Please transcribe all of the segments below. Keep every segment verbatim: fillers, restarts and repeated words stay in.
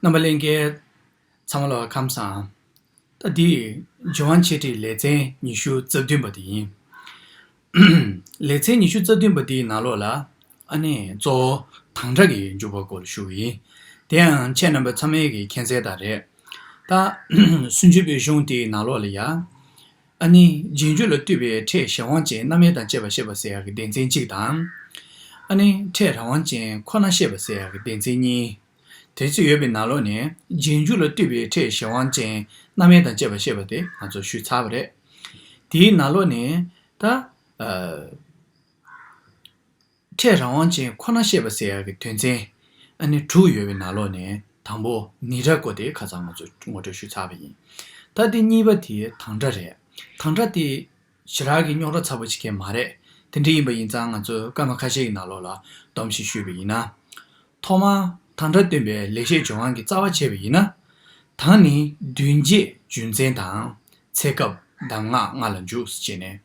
རྣམ་པ་ལྷན་རྒྱས་ཚང་མ་ལ་ཁམས་བཟང་། ད་འདི་ལྗོན་དབང་འཆད་ཁྲིད་ལེ་ཚན་ཉི་ཤུ་རྩ་བདུན་པ་དེ་ཡིན། ལེ་ཚན་ཉི་ཤུ་རྩ་བདུན་པ་འདིའི་ནང་ལོགས་ལ་ཨ་ནི་གཙོ་བོ་དང་སྒྲ་གི་འཇུག་པ་སྐོར་ཞུ་གི་ཡིན། དེ་ཡང་ཁྱེད་རྣམ་པ་ཚང་མས་ཀྱི་མཁྱེན་གསལ་ལྟར་རེད། ད་སུམ་ཅུ་པའི་གཞུང་དེའི་ནང་ལོགས་ལ་ཡ། ཨ་ནི་རྗེས་འཇུག་ལ་ལྟོས་པའི་ཕྲད་གཞན་དབང་ཅན་རྣམ་དབྱེ་དང་བཅས་པ་བཤད་པ་ཟེར་ཡག་གི་སྡེ་ཚན་གཅིག་དང་། ཨ་ནི་ཕྲད་རང་དབང་ཅན་ཁོ་ན་བཤད་པ་ཟེར་ཡག་གི་སྡེ་ཚན་གཉིས། དེ་ཚོ་ཡོད་པའི་ནང་ལོགས་ནས་རྗེས་འཇུག་ལ་ལྟོས་པའི་ཕྲད་གཞན་དབང་ཅན་རྣམ་དབྱེ་དང་བཅས་པ་བཤད་པ་དེ་ང་ཚོ་ཞུས་ཚར་བ་རེད། དེའི་ནང་ལོགས་ནས་ད། ཨ། ཕྲད་རང་དབང་ཅན་ཁོ་ན་བཤད་པ་ཟེར་ཡག་གི་དོན་ཚན་ཨ་ནི་དྲུག་ཡོད་པའི་ནང་ལོགས་ནས་དང་པོ་ནི་སྒྲ་སྐོར་དེ་ཁ་སང་ང་ཚོ་ངོ་སྤྲོད་ཞུས་ཚར་བ་ཡིན། ད་དེ་གཉིས་པ་དེ་དང་སྒྲ་རེད། དང་སྒྲ་དེ་ཞེ་དྲག་གི་རྙོག་དྲ་ཚ་པོ་ཞིག་གང་མ་རེད། དེ་འདྲ་ཡིན་པ་ཡིན་ཙང་ང་ཚོས་སྐར་མ་ཁ་ཤས་ཀྱི་ནང་ལོགས་ལ་སྡོམ་ཞིག་ཞུས་པ་ཡིན་ན། ཐོག་མར་དང་སྒྲ་སྟོན་པའི་ལེགས་བཤད་ལྗོན་དབང་གི་རྩ་བ་བྱས་པ་ཡིན་ན། དང་ནི་མདུན་བསྐྱེད་རྒྱུ་མཚན་དང་། ཚེ་སྐབས་གདམས་ངག་ལྔ་ལ་འཇུག་ཅེས་ནས་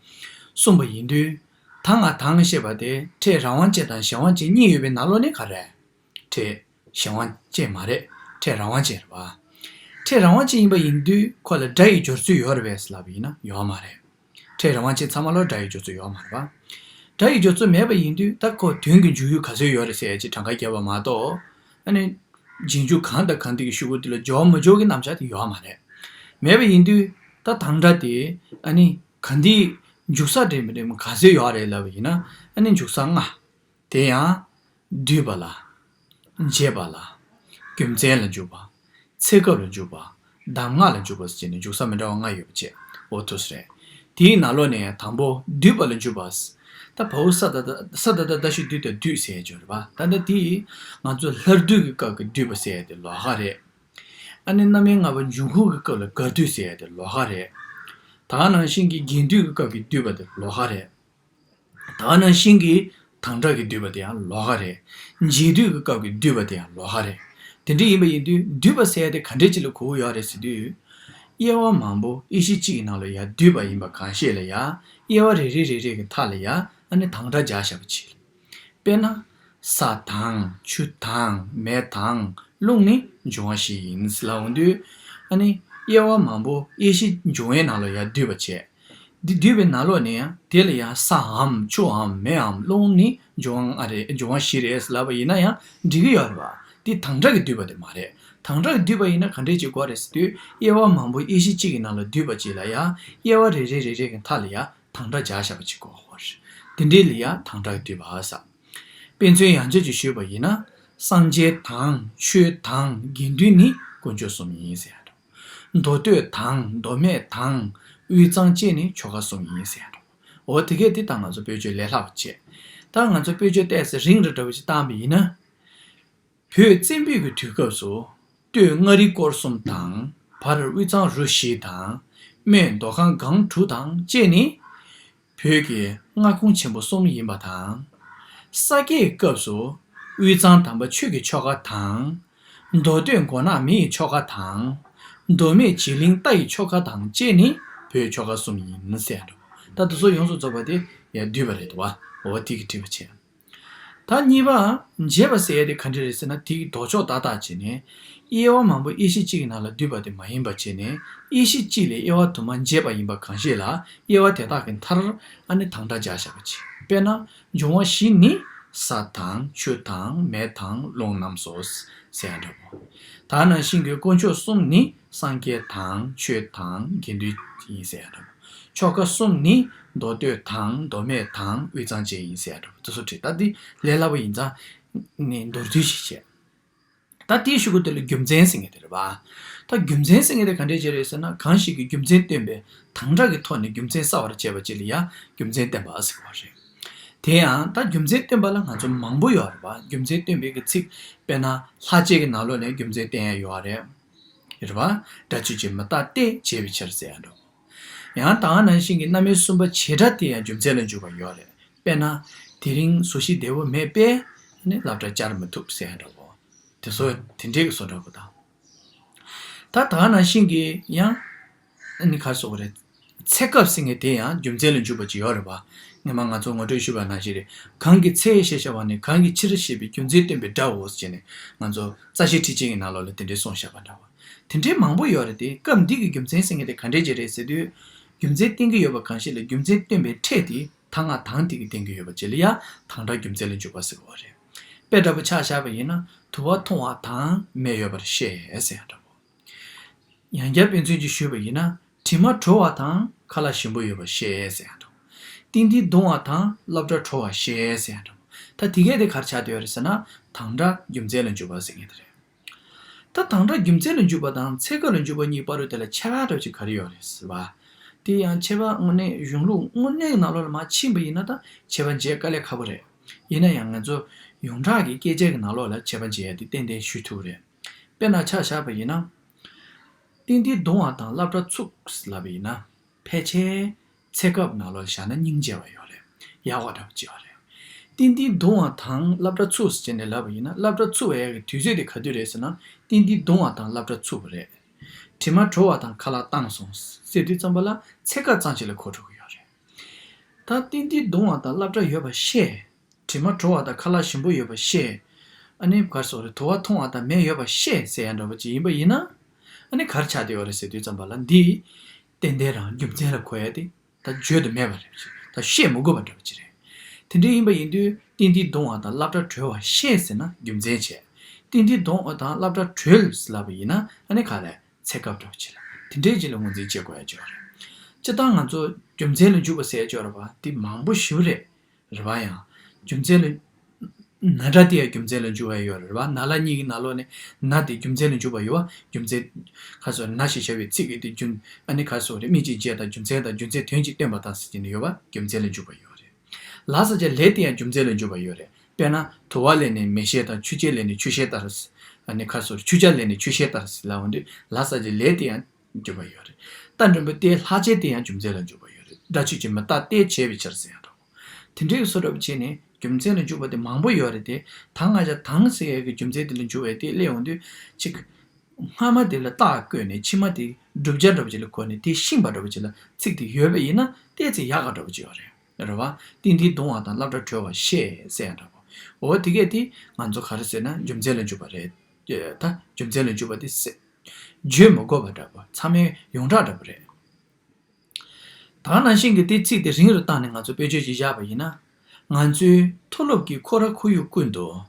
གསུངས་པ་ཡིན་དུས། ད་ང་དང་ཞེས་པ་དེ་ཕྲད་རང་དབང་ཅན་དང་གཞན་དབང་ཅན་གཉིས་ཡོད་པའི་ནང་ལོགས་ནས་ག་རེ། ཕྲད་གཞན་དབང་ཅན་མ་རེད། ཕྲད་རང་དབང་ཅན་རེད་བ། ཕྲད་རང་དབང་ཅན་ཡིན་པ་ཡིན་དུས་ཁོ་ལ་སྒྲ་ཡི་སྦྱོར་ཚུལ་ཡོད་རེད་པས་ལབ་པ་ཡིན་ན་ཡོད་མ་རེད། ཕྲད་རང་དབང་ཅན་ཚང་མ་ལ་སྒྲ་ཡི་སྦྱོར་ཚུལ་ཡོད་མ་རེད་བ། སྒྲ་ཡི་སྦྱོར་ཚུལ་མེད་པ་ཡིན་དུས་ད་ཁོ་དོན་གྱི་འཇུག་ཡུལ་ག་ཚོད་ཡོད་རེད་ཟེར་ཡ་ཅིག་གྲངས་ཀ་བརྒྱབ་པ་མ་གཏོགས། ཨ་ནི། རྗེས་འཇུག་གང་དང་གང་དེ་གི་ཤུ་གུ་དེ་ལ་སྦྱོར་མི་སྦྱོར་གྱི་རྣམ་གཞག་དེ་ཡོད་མ་རེད། མེད་པ་ཡིན་དུས་ད་དང་སྒྲ་དེ་ཨ་ནི་གང་དེ་འཇུག་ས་འདྲེས་མི་འདྲེས་མ་ག་ཚོད་ཡོད་རེད་ལབ་པ་ཡིན་ན་ཨ་ནི་འཇུག་ས་ལྔ། དེ་ཡང་། བསྡུས་པ་ལ། འབྱེད་པ་ལ། རྒྱུ་མཚན་ལ་འཇུག་པ། ཚེ་སྐབས་ལ་འཇུག་པ། གདམས་ངག་ལ་འཇུག་པ་ཟེར་ནས་འཇུག་ས་མི་འདྲ་བ་ལྔ་ཡོད་པ་བྱས། འོ་ཐུགས་སུ་རེད། དེའི་ནང་ལོགས་ནས་དང་པོ་བསྡུས་པ་ལ་འཇུག་པ། ད་བའོ་ས་ད་ད་ས་ད་ད་ད་ཞིག་བསྡུས་ད་བསྡུས་ཟེར་ཡ་ཅིག་ཡོད་རེད་པ། ད་ལྟ་དེ་ང་ཚོ་ལྷ་བསྡུས་ཀྱི་སྐབས་ཀྱི་བསྡུས་པ་ཟེར་ཡ་དེ་ལོགས་ཀ་རེད། ཨ་ནི་རྣམ་དབྱེ་ལྔ་པ་འབྱུང་ཁུངས་ཀྱི་སྐབས་ལ་འགལ་བསྡུས་ཟེར་ཡ་དེ་ལོགས་ཀ་རེད། ད་ག་ནང་བཞིན་གྱི་རྒྱས་བསྡུས་ཀྱི་སྐབས་ཀྱི་བསྡུས་པ་དེ་ལོགས་ཀ་རེད། ད་ག་ནང་བཞིན་གྱི་དང་སྒྲ་གི་བསྡུས་པ་དེ་ཡང་ལོགས་ཀ་རེད། འབྱེད་སྡུད་ཀྱི་སྐབས་ཀྱི་བསྡུས་པ་དེ་ཡང་ལོགས་ཀ་རེད། དེ་འདྲ་ཡིན་པ་ཡིན་དུས་བསྡུས་པ་ཟེར་ཡ་དེ་ག་འདྲས་ཅིག་ལ་གོ་གི་ཡོད་རེད་ཟེར་དུས། དབྱེ་བ་མང་པོ་དབྱེ་གཞི་གཅིག་གི་ནང་ལ་ཡ་བསྡུས་པ་ཡིན་པ་གང་ཤེས་ལ་ཡ། དབྱེ་བ་རེ་རེ་རེ་རེ་གི་མཐའ་ལ་ཡ་ཨ་ནི་དང་སྒྲ་སྦྱར་བཞག་པ་ཅིག་དཔེར་ན། ས་དང་ཆུ་དང་མེ་དང་རླུང་ནི་འབྱུང་བ་བཞི་ཡིན་ལབ་འོང་དུས། ཨ་ནི་དབྱེ་བ་མང་པོ་དབྱེ་གཞི་འབྱུང་བའི་ནང་ལ་ཡ་བསྡུས་པ་བྱས། འདི་བསྡུས་པའི་ནང་ལོགས་ནས་ཡང་དེ་ལ་ཡང་སའམ་ཆུའམ་མེའམ་རླུང་ནི་འབྱུང་བ་ལྔ་རེད། འབྱུང་བ་བཞི་རེད་ལབ་པ་ཡིན་ན་ཡང་འགྲིག་གི་ཡོད་རེད་བ། འདི་དང་སྒྲ་གི་བསྡུས་པ་དེ་མ་རེད། དང་སྒྲ་གི་བསྡུས་པ་ཡིན་ན་ག་འདྲས་བྱེད་དགོས་རེད་ཟེར་དུས་དབྱེ་བ་མང་པོ་དབྱེ་གཞི་གཅིག་གི་ནང་ལ་བསྡུས་པ་གཅིག་ལ་ཡང་དབྱེ་བ་རེ་རེ་རེ་རེ་གི་མཐའ་ལ་ཡང་དང་སྒྲ་སྦྱར་བཞག་པ་གཅིག་དགོས་རེད། དེ་འདྲས་ལ་ཡང་དང་སྒྲ་གི་བསྡུས་པ་ཟེར། དཔེ་མཚོན་ཡང་ཆ་ཅིག་ཞུས་པ་ཡིན་ན། སངས་རྒྱས་དང་ཆོས་དང་དགེ་འདུན་ནི་དཀོན་མཆོག་གསུམ་ཡིན་ཟེར་ཡ་འདྲ། མདོ་སྟོད་དང་མདོ་སྨད་དང་དབུས་གཙང་བཅས་ནི་ཆོ་ག་གསུམ་ཡིན་ཟེར་ཡ་འདྲ། འོ་དེ་གས་དེ་ད་ང་ཚོ་བོད་ཆོས་ལས་སླ་བ་བྱས། ད་ང་ཚོ་བོད་ཆོས་ཏོག་ཙམ་རིང་རུ་འདྲ་བོ་ཞིག་བཏང་བ་ཡིན་ན། བོད་བཙན་པོའི་གི་དུས་སྐབས་སུ་སྟོད་མངའ་རིས་སྐོར་གསུམ་དང་བར་དབུས་གཙང་རུ་བཞི་དང་སྨད་མདོ་ཁམས་སྒང་དྲུག་དང་བཅས་ནི། བོད་ཀྱི་མངའ་ཁོངས་ཆེན་པོ་གསུམ་ཡིན་པ་དང་། ས་སྐྱའི་སྐབས་སུ་དབུས་གཙང་དམ་པ་ཆོས་ཀྱི་ཆོ་ག་དང་། མདོ་སྟོད་མགོ་ནག་མི་ཡི་ཆོ་ག་དང་། མདོ་སྨད་བྱི་གླིང་རྟ་ཡི་ཆོ་ག་དང་བཅས་ནི་བོད་ཆོ་ག་གསུམ་ཡིན་ཟེར་འདུག་ད་དེ་ཚོ་ཡོངས་སུ་རྫོགས་པ་དེ་ཡང་བསྡུས་པ་རེད་འདུག་བ། འོ་དེ་གི་བྲིས་པ་བྱས། ད་གཉིས་པ། འབྱེད་པ་ཟེར་ཡ་དེ་ག་འདྲ་རེད་ཟེར་ན་དེའི་ལྡོག་ཕྱོགས་ཏག་ཏག་བྱས་ནས། དབྱེ་བ་མང་པོ་དབྱེ་གཞི་གཅིག་གི་ནང་ལ་བསྡུས་པ་དེ་མ་ཡིན་པ་བྱས་ནས་དབྱེ་གཞི་གཅིག་ལས་དབྱེ་བ་དུ་མ་འབྱེད་པ་ཡིན་པ་གང་ཤེས་ལ་དབྱེ་བ་དེ་དག་གི་མཐར་ཨ་ནི་དང་སྒྲ་སྦྱར་བཞག་པ་བྱས། དཔེར་ན། འབྱུང་བ་བཞི་ནི་ས་དང་ཆུ་དང་མེ་དང་རླུང་རྣམས་སོ། ཟེར་ཡ་འདྲ་པོ། ད་ནང་བཞིན་གྱི་དཀོན་མཆོག་གསུམ་ནི་སངས་རྒྱས་དང་ཆོས་དང་དགེ་འདུན་ཡིན་ཟེར་ཡ་འདྲ་པོ། ཆོ་ག་གསུམ་ནི་མདོ་སྟོད་དང་མདོ་སྨད་དང་དབུས་གཙང་བཅས་ཡིན་ཟེར་ཡ་འདྲ་པོ་དེ་ཚོ་བྲིས། ད་འདི་ལས་སླ་པོ་ཡིན་ཙང་ནི་མདོར་བསྡུས་ཤིག་བྱས། ད་དེའི་གཞུག་གུ་དེ་ལ་རྒྱུ་མཚན་ཟེར་མཁན་དེ་རེད་པ། ད་རྒྱུ་མཚན་ཟེར་མཁན་དེ་ག་འདྲས་ཅིག་རེད་ཟེར་ན་གང་ཞིག་གི་རྒྱུ་མཚན་སྟོན་པའི་དང་སྒྲ་གི་ཐོག་ནས་རྒྱུ་མཚན་གསལ་བར་བྱེད་པ་ཅིག་ལ་ཡང་རྒྱུ་མཚན་བསྟན་པ་ཟེར་བ་རེད། དེ་ཡང་ད་རྒྱུ་མཚན་སྟོན་པ་ལ་ང་ཚོ་མང་པོ་ཡོད་རེད་པ། རྒྱུ་མཚན་སྟོན་པའི་གི་ཚིག་དཔེར་ན་ལྷག་བཅས་ཀྱི་ནང་ལོགས་ནས་རྒྱུ་མཚན་བསྟན་ཡ་ཡོད་རེད། རེད་པ། སྒྲ་ཆོས་ཅན་མི་རྟག་སྟེ་བྱས་པའི་ཕྱིར་ཟེར་ཡ་འདྲ། ཡང་ད་ག་ནང་བཞིན་གྱི་རྣམ་དབྱེ་གསུམ་པ་བྱེད་སྒྲ་དེ་ཡང་རྒྱུ་མཚན་ལ་འཇུག་པ་ཡོད་རེད། དཔེར་ན། དེ་རིང་བཟོ་གཞི་བདེ་བོ་མེད་པས་ནི་སློབ་གྲྭ་བཅར་མི་ཐུབ་ཟེར་ཡ་འདྲ་པོ། དེ་ཚོ་དེ་འདྲའི་གི་བཟོ་འདྲ་པོ་དང་། ད་ད་ག་ནང་བཞིན་གྱི་ཡང་ནི་ག་རེ་ཟེར་དགོས་རེད། ཚེ་སྐབས་ཟེར་མཁན་དེ་ཡང་རྒྱུ་མཚན་ལ་འཇུག་པ་ཅིག་ཡོད་རེད་པ། སྔོན་མ་ང་ཚོ་ངོ་སྤྲོད་ཞུས་པ་ནང་བཞིན་རེད། གང་གི་ཚེ་ཞེས་བྱ་བ་ནི་གང་གི་ཕྱིར་ཞེས་པའི་རྒྱུ་མཚན་སྟོན་པའི་སྒྲའོ་ཞེས་ནས་ང་ཚོ་རྩ་ཤེ་ཁྲིད་ཆེན་གྱི་ནང་ལོགས་ལ་དེ་འདྲའི་གསུངས་བཞག་པ་འདྲ་བ། དེ་འདྲའི་མང་པོ་ཡོད་རེད་དེ། སྐབས་འདི་གི་རྒྱུ་མཚན་ཟེར་མཁན་དེ་ག་འདྲས་ཅིག་རེད་ཟེར་དུས། རྒྱུ་མཚན་བསྟན་གྱི་ཡོད་པ་གང་ཞིག་ལ་རྒྱུ་མཚན་སྟོན་པའི་ཕྲད་དེ་ད་སྔ་དང་དེ་གིས་བསྟན་གྱི་ཡོད་པ་ཅིག་ལ་ཡང་དང་སྒྲ་རྒྱུ་མཚན་ལ་འཇུག་པ་ཟེར་བ་རེད། དཔེ་འདྲ་པོ་ཆ་བཞག་པ་ཡིན་ན། དུ་བ་འཐུང་བ་དང་མེ་ཡོད་པར་ཤེས་ཟེར་ཡང་འདྲ་པོ། ཡང་བསྐྱར་དཔེ་མཚོན་གྱིས་ཞུས་པ་ཡིན་ན། དྲི་མ་བྲོ་བ་དང་ཁ་ལག་ཞིམ་པོ་ཡོད་པར་ཤེས་ཟེར་ཡང་འདྲ་པོ། ཏིང་ཏིང་གདུང་བ་དང་སློབ་གྲྭ་བྲོ་བར་ཤེས་ཟེར་ཡང་འདྲ་པོ། ད་དེ་གས་དེ་ག་རེ་ཆགས་བསྡད་ཡོད་རེད་ཟེར་ན། དང་སྒྲ་རྒྱུ་མཚན་ལ་འཇུག་པ་ཟེར་མཁན་དེ་རེད། ད་དང་སྒྲ་རྒྱུ་མཚན་ལ་འཇུག་པ་དང་ཚེ་སྐབས་ལ་འཇུག་པ་གཉིས་བར་དུ་དེ་ལ་ཁྱད་པར་འདྲ་པོ་ཅིག་ག་རེ་ཡོད་རེད་ཟེར་བ། དེ་ཡང་ཁྱད་པར་དངོས་གནས་གཞུང་ལུགས་དངོས་གནས་ཀྱི་ནང་ལོགས་ལ་མར་ཕྱིན་པ་ཡིན་ན་ད་ཁྱད་པར་འབྱེད་དཀའ་ལས་ཁག་པོ་རེད། ཡིན་ན་ཡང་ང་ཚོ་ཡོངས་གྲགས་ཀྱི་སྐད་ཆ་གི་ནང་ལོགས་ལ་ཁྱད་པར་འབྱེད་ཡ་དེ་ཏན་ཏན་ཞུ་ཐུབ་རེད། དཔེར་ན་ཆ་བཞག་པ་ཡིན་ན། ཏིང་ཏིང་གདུང་བ་དང་སློབ་གྲྭ་ཚུགས་ལབ་པ་ཡིན་ན། ཕལ་ཆེར་ཚེ་སྐབས་ནང་ལོགས་བཞག་ན་སྙིང་རྗེ་བ་ཡོད་རེད། ཡག་པ་འདྲ་པོ་ཅིག་ཡོད་རེད། ཏིང་ཏིང་གདུང་བ་དང་སློབ་གྲྭ་ཚུགས་ཟེར་ནས་ལབ་པ་ཡིན་ན། སློབ་གྲྭ་ཚུགས་པའི་ཡག་གི་དུས་ཚོད་དེ་ག་དུས་རེད་ཟེར་ན། ཏིང་ཏིང་གདུང་བ་དང་སློབ་གྲྭ་ཚུགས་པ་རེད། དྲི་མ་བྲོ་བ་དང་ཁ་ལག་བཏང་སོང་ཟེར་དུས་ཙམ་པ་ལ་ཚེ་སྐབས་ཙམ་ཞིག་ལ་གོ་འགྲོ་གི་ཡོད་རེད། ད་ཏིང་ཏིང་གདུང་བ་དང་སློབ་གྲྭ་ཡོད་པ་ཤེས། དྲི་མ་བྲོ་བ་དང་ཁ་ལག་ཞིམ་པོ་ཡོད་པ་ཤེས། ཨ་ནི་ག་རེ་ཟེར་དགོས་རེད། དུ་བ་འཐུང་བ་དང་མེ་ཡོད་པ་ཤེས་ཟེར་ཡ་འདྲ་པོ་ཅིག་ཡིན་པ་ཡིན་ན། ཨ་ནི་ག་རེ་ཆགས་བསྡད་ཡོད་རེད་ཟེར་དུས་ཙམ་པ་ལ། འདི་ཏན་ཏན་རང་རྒྱུ་མཚན་ལ་གོ་ཡ་དེ་ད་བརྗོད་དུ་མེད་པ་རེད། ད་བཤད་མི་དགོས་པ་འདྲ་པོ་ཅིག་རེད། དེ་འདྲ་ཡིན་པ་ཡིན་དུས་ཏིང་ཏིང་གདུང་བ་དང་སློབ་གྲྭ་བྲོ་བ་ཤེས་ཟེར་ན་རྒྱུ་མཚན་བྱས། ཏིང་ཏིང་གདུང་བ་དང་སློབ་གྲྭ་བྲོས་ལབ་པ་ཡིན་ན། ཨ་ནི་ག་རེ། ཚེ་སྐབས་འདྲ་པོ་ཅིག་ལ། དེ་འདྲའི་ཅིག་ལ་ངོས་འཛིན་བྱེད་དགོས་ཡ་ཅིག་ཡོད་རེད། སྤྱིར་བཏང་ང་ཚོ་རྒྱུ་མཚན་ལ་འཇུག་པ་ཟེར་ཡ་ཅིག་ཡོད་རེད་པ། དེ་མང་པོ་ཞེ་པོ་རེད། རེད་པ། ཡང་རྒྱུ་མཚན་ལ། ན་སྒྲ་དེ་ཡང་རྒྱུ་མཚན་ལ་འཇུག་པ་ཡོད་རེད་པ། ན་ལ་གཉིས་ཀྱི་ནང་ལོགས་ནས་ན་དེ་རྒྱུ་མཚན་ལ་འཇུག་པ་ཡོད་པ། རྒྱུ་མཚན། ག་རེ་ཟེར། ན་ཞེས་བྱ་བའི་ཚིག་གི་དེ་རྒྱུ། ཨ་ནི་ག་རེ་ཟེར་རེད། དམིགས་ཀྱི་བྱས་དང་རྒྱུ་མཚན་དང་རྒྱུ་མཚན་དོན་གྱིས་སྟོན་པ་དང་ཟེར་གྱི་ནི་ཡོད་པ། རྒྱུ་མཚན་ལ་འཇུག་པ་ཡོད་རེད། ལ་ས་བྱ་ལས་དེ་ཡང་རྒྱུ་མཚན་ལ་འཇུག་པ་ཡོད་རེད། དཔེར་ན། དུ་བ་ལས་ནི་མེ་ཤེལ་དང་། ཆུ་སྐྱེས་ལས་ནི་ཆུ་ཤེལ་ལྟར། ཨ་ནི་ག་རེ་ཟེར། ཆུ་བྱ་ལས་ནི་ཆུ་ཤེལ་ལྟར་ལབ་འོང་དུས། ལ་ས་བྱ་ལས་དེ་ཡང་འཇུག་པ་ཡོད་རེད། རྟ་མགྲིན་པ་སྟེ་ལྷག་བཅས་དེ་ཡང་རྒྱུ་མཚན་ལ་འཇུག་པ་ཡོད་རེད། སྒྲ་ཆོས་ཅན་མ་རྟག་སྟེ་བྱས་པའི་ཕྱིར་ཟེར་ཡང་འདྲ་པོ། དེ་འདྲའི་བཟོ་འདྲ་པོ་བྱས་ནས་རྒྱུ་མཚན་ལ་འཇུག་པ་དེ་མང་པོ་ཡོད་རེད་དེ། ད་སྔ་ཆ་དང་ཟེར་ཡས་ཀྱི་རྒྱུ་མཚན་དེ་ལ་འཇུག་པ་དེ་སླེབས་འོང་དུས། གཅིག་སྔ་མ་དེ་ལ་རྟགས་བཀོད་ནས་ཕྱི་མ་དེ་བསྒྲུབ་བྱ་འདྲ་པོ་ཅིག་ལ་གོ་ནས་དེ་ཤེས་པ་འདྲ་པོ་ཅིག་ལ་ཚིག་དེ་ཡོད་པ་ཡིན་ན་ཏོག་ཙམ་ཡག་ག་འདྲ་པོ་ཅིག་ཡོད་རེད། རེད་པ། ཏིང་ཏིང་གདུང་བ་དང་སློབ་གྲྭ་བྲོས་པ་ཤེས་ཟེར་ཡང་འདྲ་པོ། འོ་དེ་གས་དེ་ང་ཚོ་ག་རེ་ཟེར་ན་རྒྱུ་མཚན་ལ་འཇུག་པ་རེད། ད་རྒྱུ་མཚན་ལ་འཇུག་པ་དེ་ཟེར། བརྗོད་མི་དགོས་པ་འདྲ་པོ། ཚང་མས་ཡོངས་གྲགས་འདྲ་པོ་རེད། ད་ག་ནང་བཞིན་གྱི་དེ་ཚིག་དེ་རིང་རུ་བཏང་ནས་ང་ཚོ་དཔེ་བརྗོད་ཅིག་བཞག་པ་ཡིན་ན། ང་ཚོའི་མཐོ་སློབ་ཀྱི་ཁོ་ར་ཁོར་ཡུག་ཀུན་ཏུ།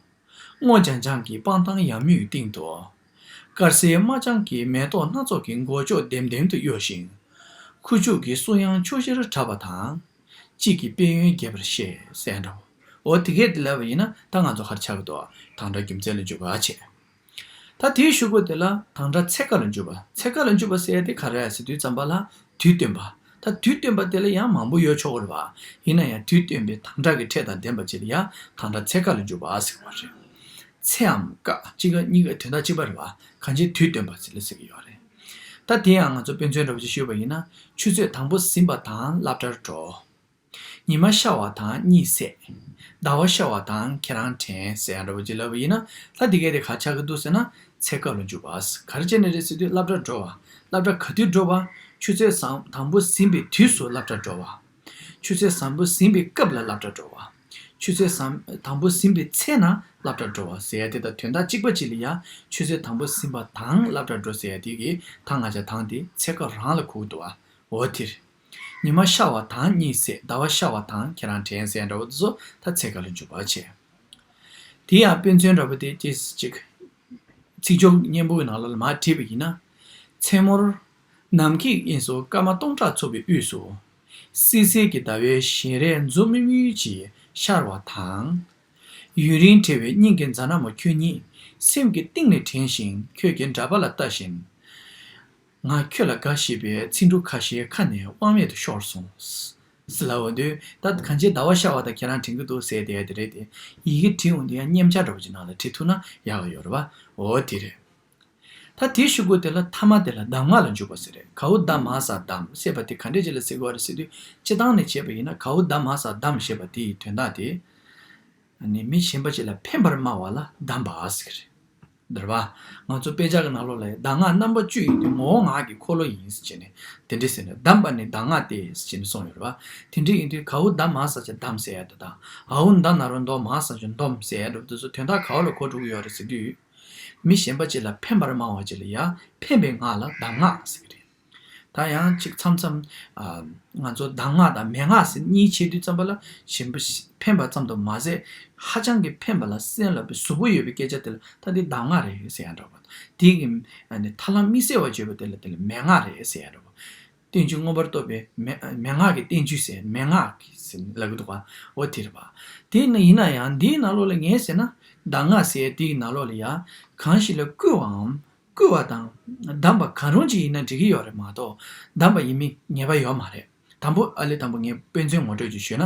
སྔོ་ལྗང་ལྗང་གི་སྤང་ཐང་ཡམ་ཡུལ་སྟེང་དུ། དཀར་སེར་དམར་ལྗང་གི་མེ་ཏོག་སྣ་ཚོགས་ཀྱི་མགོ་ལྕོག་ལྡེམ་ལྡེམ་དུ་གཡོ་ཞིང་། ཁུ་བྱུག་གི་གསུང་དབྱངས་ཕྱོགས་བཞིར་གྲགས་པ་དང་། དཔྱིད་ཀྱི་དཔལ་ཡོན་རྒྱས་པར་བཤད་ཟེར་འདྲ་བོ། འོ་དེ་གས་དེ་ལབ་པ་ཡིན་ན་ད་ང་ཚོ་ག་རེ་ཆགས་ཀྱི་འདུག་དང་སྒྲ་རྒྱུ་མཚན་ལ་འཇུག་པ་བྱས། ད་དེའི་གཞུག་གུ་དེ་ལ་དང་སྒྲ་ཚེ་སྐབས་ལ་འཇུག་པ། ཚེ་སྐབས་ལ་འཇུག་པ་ཟེར་ཡ་དེ་ག་རེ་རེད་ཟེར་དུས་ཙམ་པ་ལ་དུས་སྟོན་པ། ད་དུས་སྟོན་པ་དེ་ལ་ཡང་མང་པོ་ཡོད་ཆོག་གི་རེད་པ། ཡིན་ན་ཡང་དུས་སྟོན་པའི་དང་སྒྲ་གི་ཕྲད་དང་ལྡན་པ་ཅིག་ལ་ཡང་དང་སྒྲ་ཚེ་སྐབས་ལ་འཇུག་པ་ཟེར་བ་རེད། ཚེའམ་སྐབས་གཅིག་ག་གཉིས་ཀ་དོན་དག་གཅིག་པ་རེད་པ། གང་ཅིའི་དུས་སྟོན་པ་ཟེར་ལ་ཟེར་གྱི་ཡོད་རེད། ད་དེ་ཡང་ང་ཚོ་དཔེ་མཚོན་འདྲ་པོ་ཅིག་ཞུས་པ་ཡིན་ན། ཆུ་ཚོད་དང་པོ་ཟིན་པ་དང་སློབ་གྲྭར་འགྲོ། ཉི་མ་ཤར་བ་དང་གཉིད་སད། ཟླ་བ་ཤར་བ་དང་ཁྱེད་རང་དྲན་ཟེར་ཡང་འདྲ་པོ་ཅིག་ལབ་པ་ཡིན་ན། ད་འདི་གས་དེ་ག་ཆགས་ཀྱི་འདུག་ཟེར་ན་ཚེ་སྐབས་ལ་འཇུག་པ། ག་རེ་བྱས་ནས་རེད་ཟེར་དུས་སློབ་གྲྭར་འགྲོ་བ། སློབ་གྲྭ་ག་དུས་འགྲོ་བ། ཆུ་ཚོད་བཟང་དང་པོ་ཟིན་པའི་དུས་སུ་སློབ་གྲྭར་འགྲོ་བ། ཆུ་ཚོད་བཟང་པོ་ཟིན་པའི་སྐབས་ལ་སློབ་གྲྭར་འགྲོ་བ། ཆུ་ཚོད་བཟང་དང་པོ་ཟིན་པའི་ཚེ་ན་སློབ་གྲྭར་འགྲོ་བ་ཟེར་ཡ་དེ་དང་དོན་དག་གཅིག་པ་གཅིག་ལ་ཡ། ཆུ་ཚོད་དང་པོ་ཟིན་པ་དང་སློབ་གྲྭར་འགྲོ་ཟེར་ཡ་དེ་གི་ད་ང་ཅག་དང་དེ་ཚེ་སྐབས་རང་ལ་གོ་གི་འདུག་བ། འོ་དེ་རེད། ཉི་མ་ཤར་བ་དང་གཉིད་སད། ཟླ་བ་ཤར་བ་དང་ཁྱེད་རང་དྲན་ཟེར་འདྲ་བོ་དེ་ཚོ་ད་ཚེ་སྐབས་ལ་འཇུག་པ་བྱས། དེ་ཡང་དཔེ་མཚོན་འདྲ་བོ་དེ་ཅིག་ཅིག་ཚིག་སྦྱོར་སྙན་པོའི་ནང་ལོགས་ལ་མར་བྲིས་པ་ཡིན་ན། མཚན་མོར་ནམ་མཁའི་དབྱིངས་སུ་སྐར་མ་སྟོང་ཕྲག་ཚུགས་པའི་དབུས་སུ། བསིལ་བསིལ་གྱི་ཟླ་བའི་བཞིན་རས་མཛུབ་མོ་གཉིས་ཀྱིས་ཤར་བ་དང་། ཡུན་རིང་བྲལ་བའི་སྙིང་གི་མཛའ་ན་མོ་ཁྱོད་ཉིད་སེམས་ཀྱི་གཏིང་ནས་དྲན་ཞིང་ཁྱོད་ཀྱི་འདྲ་པར་ལ་ལྟ་བཞིན། ང་ཁྱོད་ལ་དགའ་ཞེས་པའི་ཚིག་འབྲུ་ཁ་ཤས་ཁ་ནས་དབང་མེད་དུ་ཤོར་སོང་། ཟེར་ལབ་པ་དུས་ད་གང་ཅིའི་ཟླ་བ་ཤར་བ་དང་ཁྱེད་རང་དྲན་གྱི་འདུག་ཟེར་དེ་དེ་རེད་དེ། ཡི་གེ་བྲིས་འོང་དུས་ཡང་མཉེན་ཆ་འདྲ་པོ་ཅིག་ནང་ལ་བྲིས་ཐུབ་ན་ཡག་གི་ཡོད་རེད་པ། འོ་དེ་རེད། ད་དེའི་གཞུག་གུ་དེ་ལ་ཐ་མ་དེ་ལ་གདམས་ངག་ལ་འཇུག་པ་ཟེར་རེད། གའུ་ད་མ་ས་གདམས་ཟེར་བ་དེ་ག་འདྲས་ཅིག་ལ་ཟེར་གྱི་ཡོད་རེད་ཟེར་དུས། སྤྱིར་བཏང་ནས་བྱས་པ་ཡིན་ན་གའུ་ད་མ་ས་གདམས་ཞེས་པ་དེའི་དོན་དག་དེ། ཨ་ནི་མི་གཞན་པ་ཅིག་ལ་ཕན་པར་སྨྲ་བ་ལ་གདམས་པ་ཟེར་གྱི་རེད། འདིར་བ། ང་ཚོ་དཔེ་ཆ་གི་ནང་ལོགས་ལ་གདམས་ངག་རྣམ་པ་བཅུ་ཡིན་དུས་ངོ་བོ་ངག་གི་འཁོར་ལོ་ཡིན་ཟེར་བྱས་ནས་དེ་འདྲ་ཟེར་ནས། གདམས་པ་ནི་གདམས་ངག་སྟེ་ཟེར་བྱས་ནས་གསུངས་ཡོད་རེད་བ། དེ་འདྲ་ཡིན་དུས་ག་འུ་གདམས་མ་ས་ཆ་གདམས་ཟེར་ཡ་དེ་དང་། འ་འུ་མདའ་ན་རོ་མདོ་མ་ས་ཆ་འདོམས་ཟེར་ཡ་འདྲ་པོ་དེ་ཚོ་དོན་དག་ག་བ་ལ་གོ་འགྲོ་གི་ཡོད་རེད་ཟེར་དུས། མི་གཞན་པ་ཅིག་ལ་ཕན་པར་སྨྲ་བ་ཅིག་ལ་ཡ་ཕན་པའི་ངག་ལ་གདམས་ངག་ཟེར་གི་རེད། ད་ཡང་ཅིག་མཚམས་མཚམས་ཨ། ང་ཚོ་གདམས་ངག་དང་མན་ངག་ཟེར་གཉིས་ཕྱེ་དུས་ཙམ་པ་ལ་གཞན་པ་ཕན་པ་ཙམ་དུ་མ་ཟད། ཧ་ཅང་གི་ཕན་པ་ལ་སེམས་ལ་གཟུགས་པོ་ཡོད་པའི་སྐད་ཆ་དེ་ལ་ད་འདི་གདམས་ངག་རེད་ཟེར་ཡ་འདྲ་པོ། དེ་གི་ཨ་ནི་ཐར་ལམ་དམིགས་བསལ་བ་བརྗོད་པ་དེ་ལ་དེ་ལ་མན་ངག་རེད་ཟེར་ཡ་འདྲ་པོ། བསྟན་བཅོས་མངོན་པར་རྟོགས་པའི་མན་མན་ངག་གི་བསྟན་བཅོས་ཟེར་མན་ངག་གི་ཟེར་ལབ་གི་འདུག་ག་འོ་དེ་རེད་པ། དེ་ནི་ཡིན་ན་ཡང་འདིའི་ནང་ལོགས་ལ་ངས་ཟེར་ན་གདམས་ངག་ཟེར་དེའི་ནང་ལོགས་ལ་ཡང་གང་ཞིག་ལ་བསྐུལ་བའམ། བསྐུལ་བ་དང་གདམས་པ་གང་རུང་ཅིག་ཡིན་ན་འགྲིག་གི་ཡོད་རེད་མ་གཏོགས་གདམས་པ་ཡིན་མིན་ངེས་པ་ཡོད་མ་རེད། དང་པོ་ཨ་ལས་དང་པོ་ངས་དཔེ་མཚོན་ངོ་སྤྲོད་ཅིག་ཞུས་ན།